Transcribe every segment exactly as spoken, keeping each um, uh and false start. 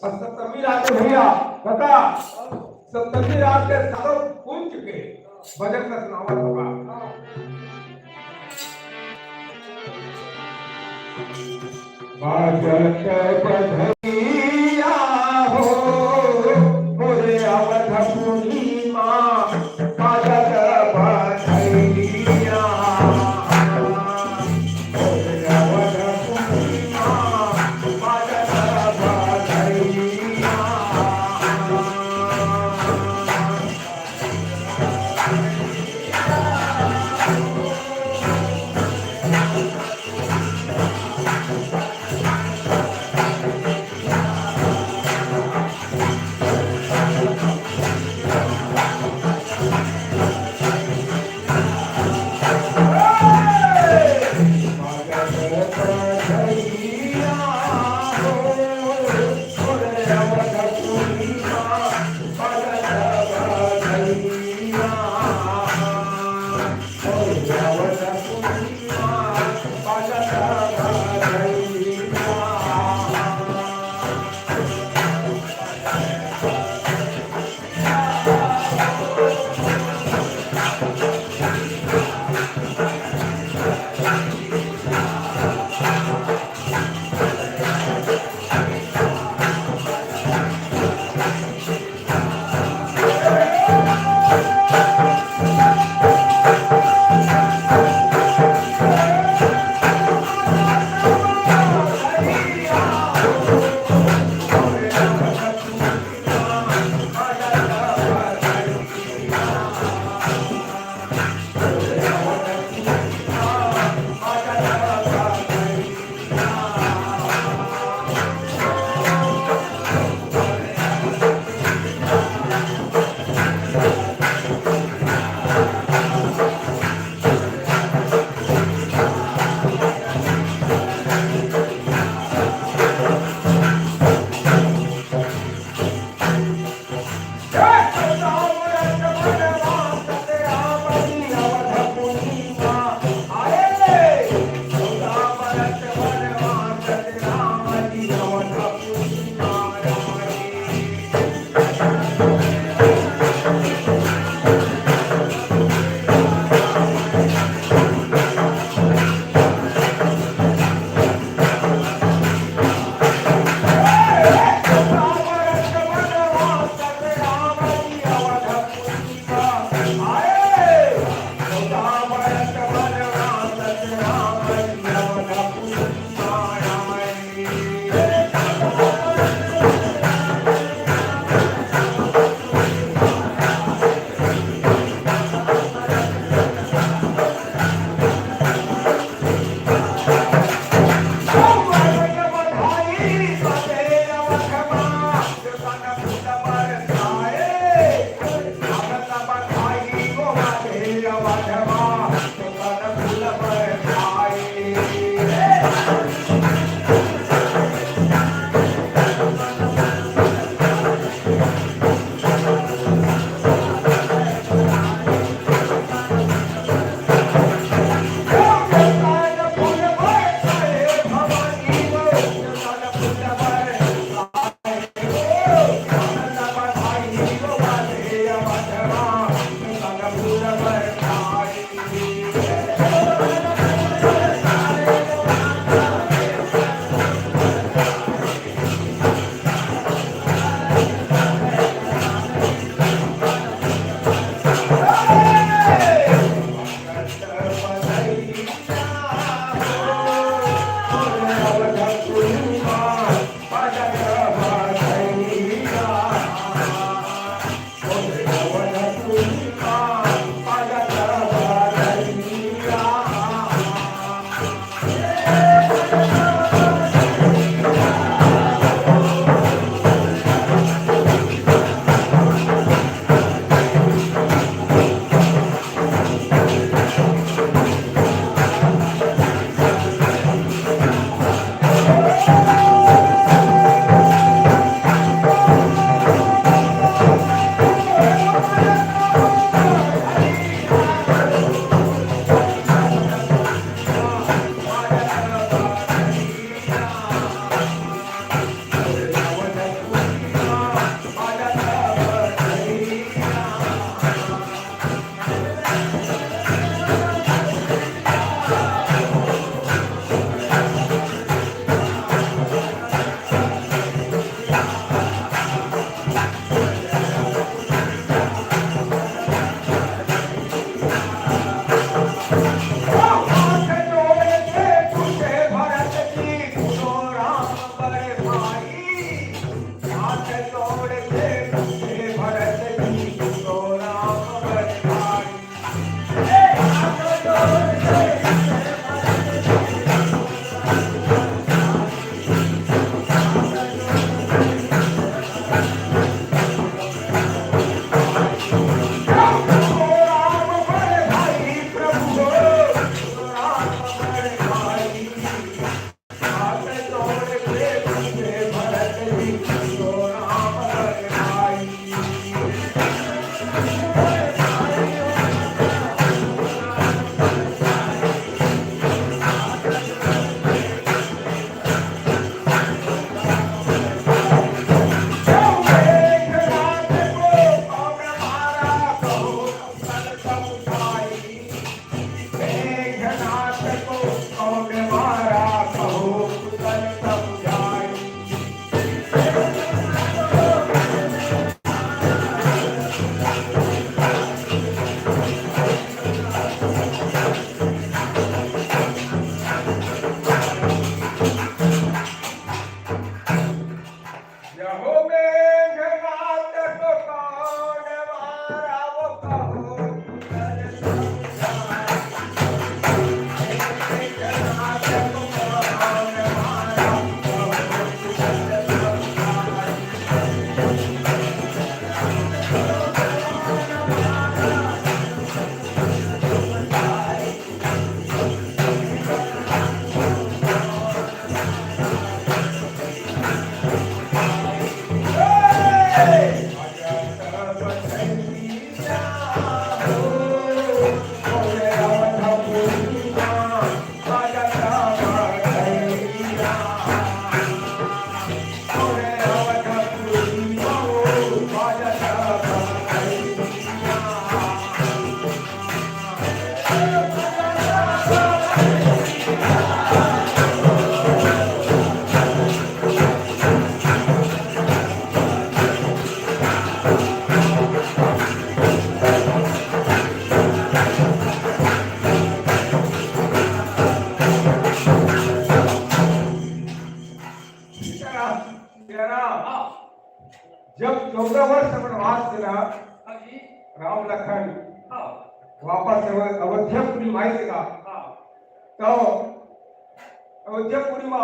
सप्तमी रात के भैया, बता, सप्तमी रात के सातों कुंज के भजन का सुनावत होगा। बाजत बधैया हो, मोरे अवध पूर्णिमा, बाजत बधैया। यहो मेघनाथ को कौन मारा वो कहो। जब चौदह वर्ष वनवास से ना हाँ जी। राम लखन हाँ। वापस अयो-, अयोध्यापुरी माई से ना, हाँ। तो अयोध्यापुरी मा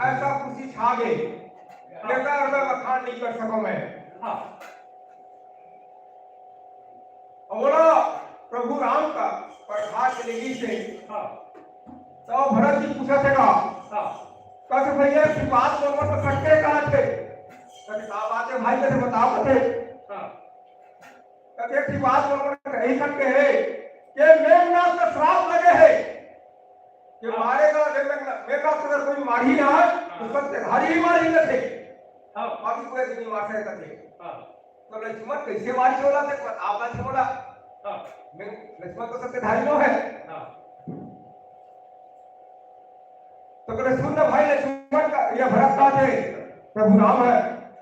ऐसा खुशी छा गे, हाँ। जेकर मैं बखान नहीं कर सकूं मैं। हाँ। अउ ओला प्रभु राम का प्रभात लेगी से हाँ। तो भरत जी पूछा थे का? हाँ। कथे भैया, एक ठो बात मोर मन में खटके कहा थे। कथे का बात है भाई, कथे बताओ कथे। हाँ। कथे एक ठो बात मोर मन में यही खटके है कि मेघनाथ का श्राप लगे है कि हाँ। मारेगा, मेघनाथ, मेघनाथ अगर कोई मारी ना, तो हाँ। सत्यधारी ही मारी कथे। हाँ। बाकी कोई नहीं मार सकता थे। हाँ। तो लक्ष्मण कैसे मारी बोला थे, बताओ कथे बोला। हाँ। मैं, लक्ष्मण तो सत्यधारी नो है। हाँ। तो कहते, सुन ना भाई, लक्ष्मण का, ये भरत का थे, प्रभु राम है।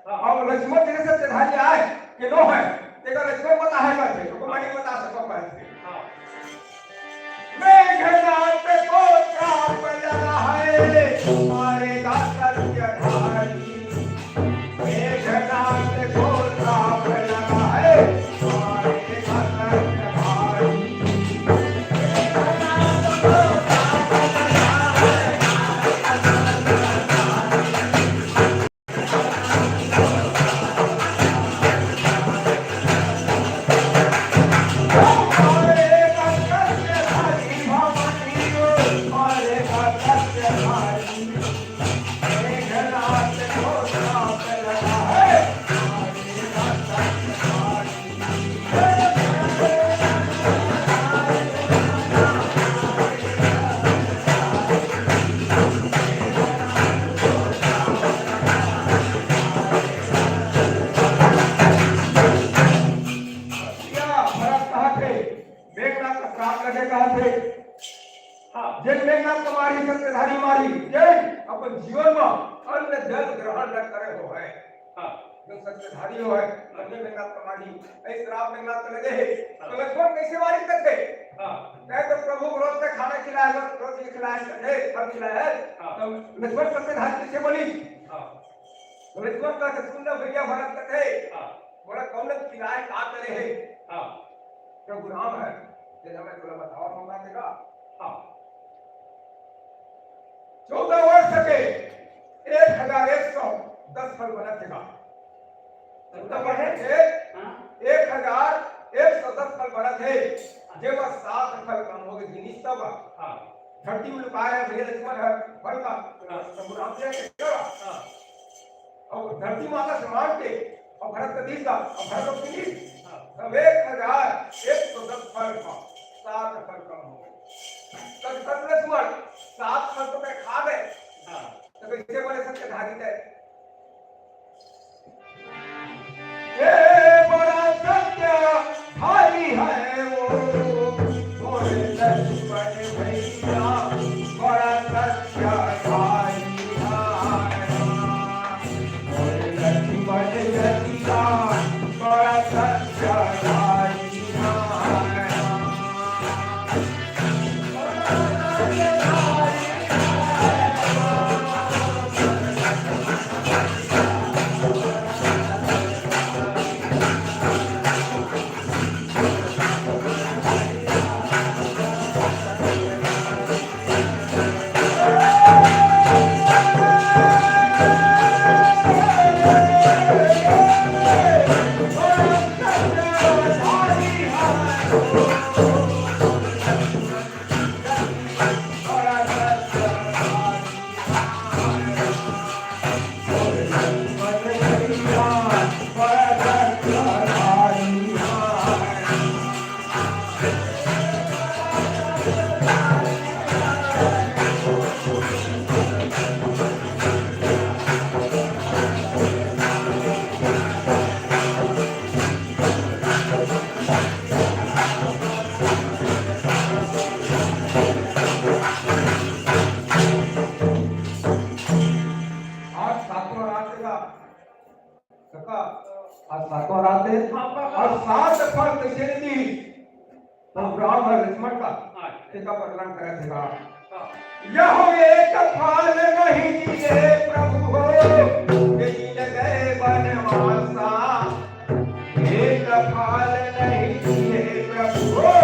हाँ। और लक्ष्मण तेरे सत्यधारी आए कि नो है, तेरा लक्ष्मण पता है का थे, तो मानी बता सको पाए थे। हाँ। मेघनाथ को श्राप लगा है, मारेगा सत्यधारी। मेघनाथ को श्राप लगा है, मारेगा सत्यधारी। मेघनाथ को श्राप लगा है। भैया, भरत कहा थे, मेघनाथ का श्राप लगे कहा थे। हाँ। जेन मेघनाथ का मारी, सत्यधारी मारी, जेन अपन जीवन में अन्न जल ग्रहण न करे हो है। हाँ। जो सत्यधारी हो है, अन्य मेघनाथ का मारी, ऐ श्राप मेघनाथ का लगे है। हाँ। तो लक्ष्मण कैसे मारी करते? हाँ। कहे तो प्रभु रोज का खाना खिलाए, रोज रोटी खिलाए, फल खिलाए, हाँ। तो लक्ष्मण सत्यधारी कैसे बनी? हाँ। तो लक्ष्मण कहते, सुन ना भैया, भरत कथे, हाँ। बोला, कौन खिलाए, का करे है? हाँ। प्रभु राम है, जैसा मैं तुला बतावा, हम बात का। हाँ। चौदह वर्ष के एक हजार एक सौ दस फल बनत हे का? चौदह वर्ष के हाँ। एक हजार एक सौ दस फल बनत हे, जेमा सात फल कम हो गए, जिनिस तब। हाँ। धरती में लुकाए है भैया लक्ष्मण है, फल का। हाँ। प्रभु राम जी के सेवा। हाँ। धरती माता से मांग के, अउ भरत का दीस गा, अउ भरत का दीस, हाँ। तब एक हजार एक सौ दस फल का, सात फल कम हो गए। तब, तब लक्ष्मण सात फल तो मैं खा गए। हाँ। तो कैसे बने सत्य धारी तय? ये बड़ा सत्य धारी है वो, मोरे लक्ष्मण भैया, बड़ा सत्य धारी है। मोरे लक्ष्मण भैया, बड़ा सत्य धारी है। आज सातवां रात का, काका, आज सातवां रात है। हाँ, काका। और सात फल कैसे दी? तो राम और लक्ष्मण का हाँ। एक प्रणाम करे थे का। हाँ। यह एक फल नहीं दिए प्रभु हो, लीन गए वनवासा। एक फल नहीं दिए प्रभु हो,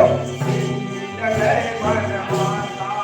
लीन गए वनवासा।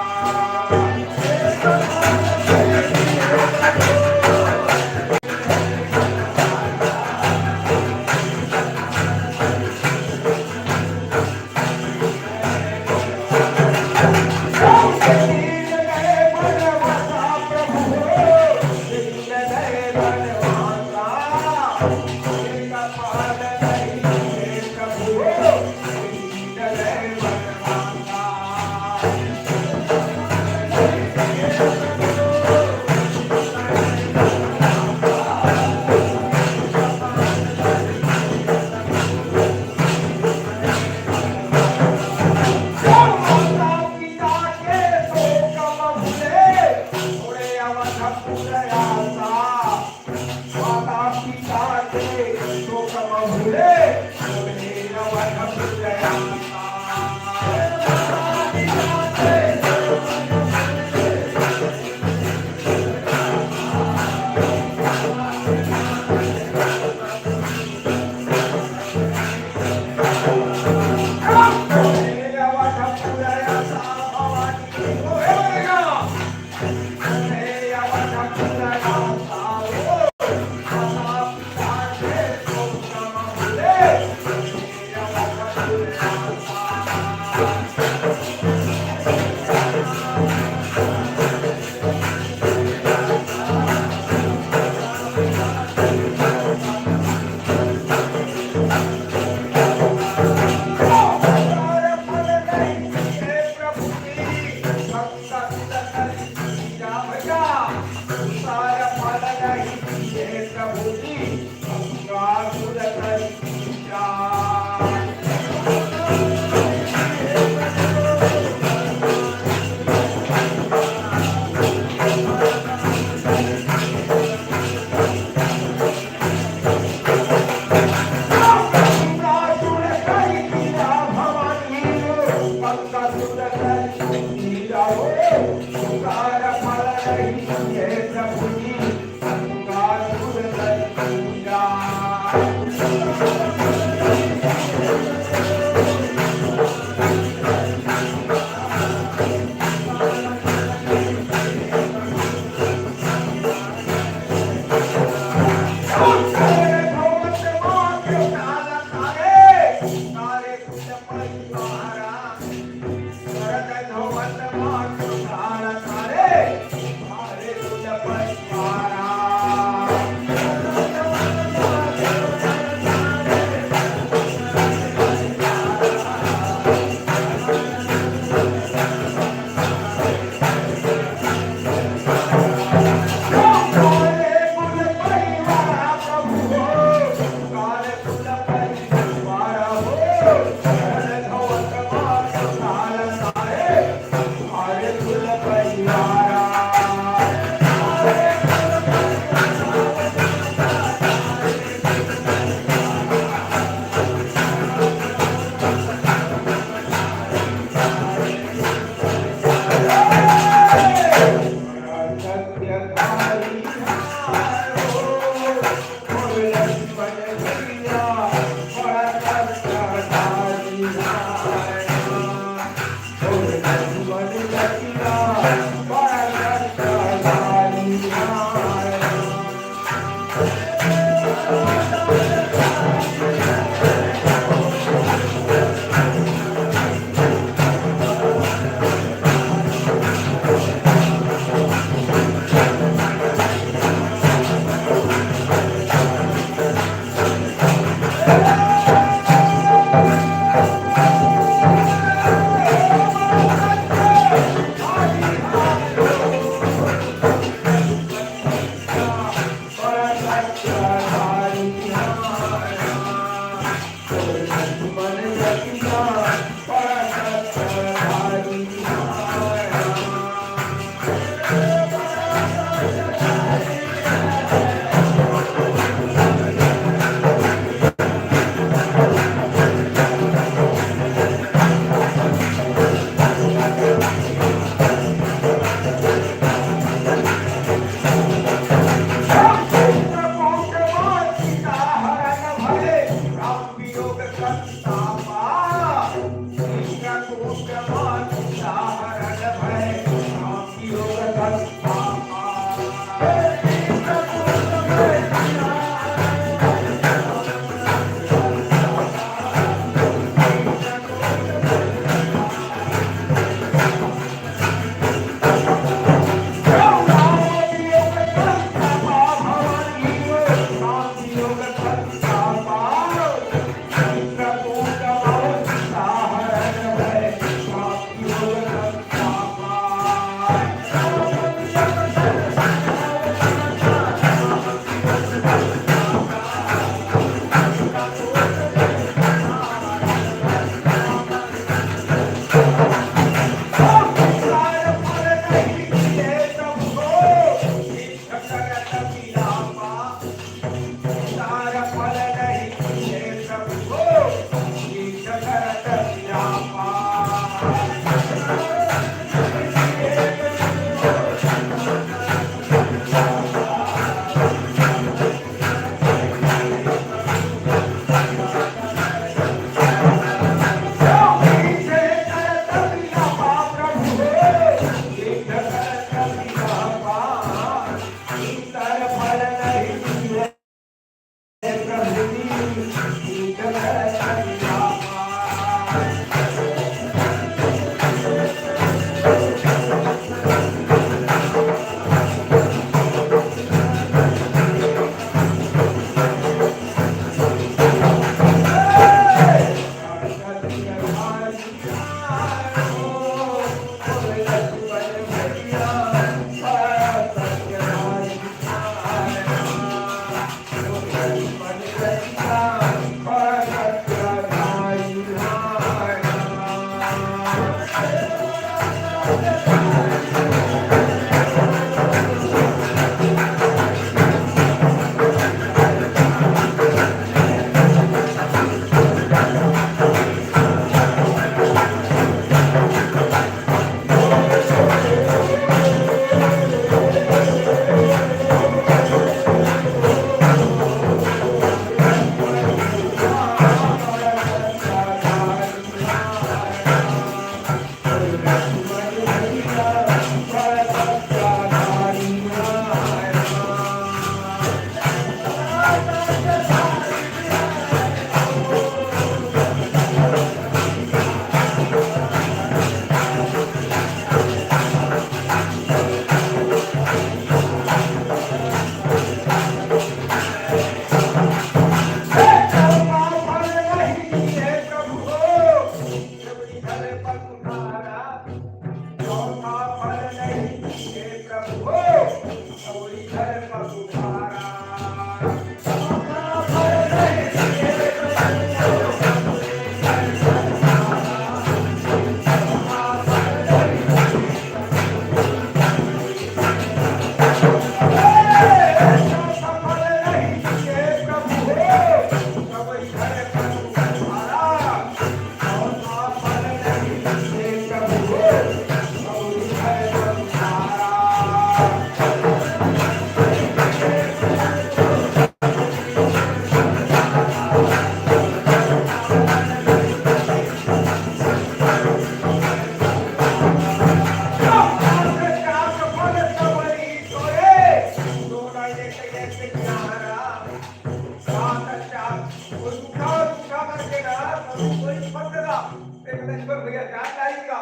लक्ष्मण भैया जान जाएगा।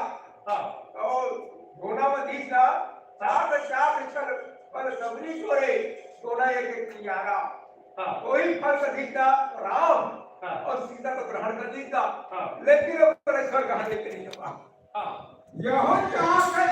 हाँ। और दोना में दिस ना, सात चार छल फल सबरी छोरे, दोना एक एक कियारा। हाँ। वही फल का दिस ना राम हाँ। और सीता को ग्रहण कर दिस ना। हाँ। लेकिन वो परमेश्वर कहाँ लेके नहीं जा पाए। हाँ। यहो चाहत है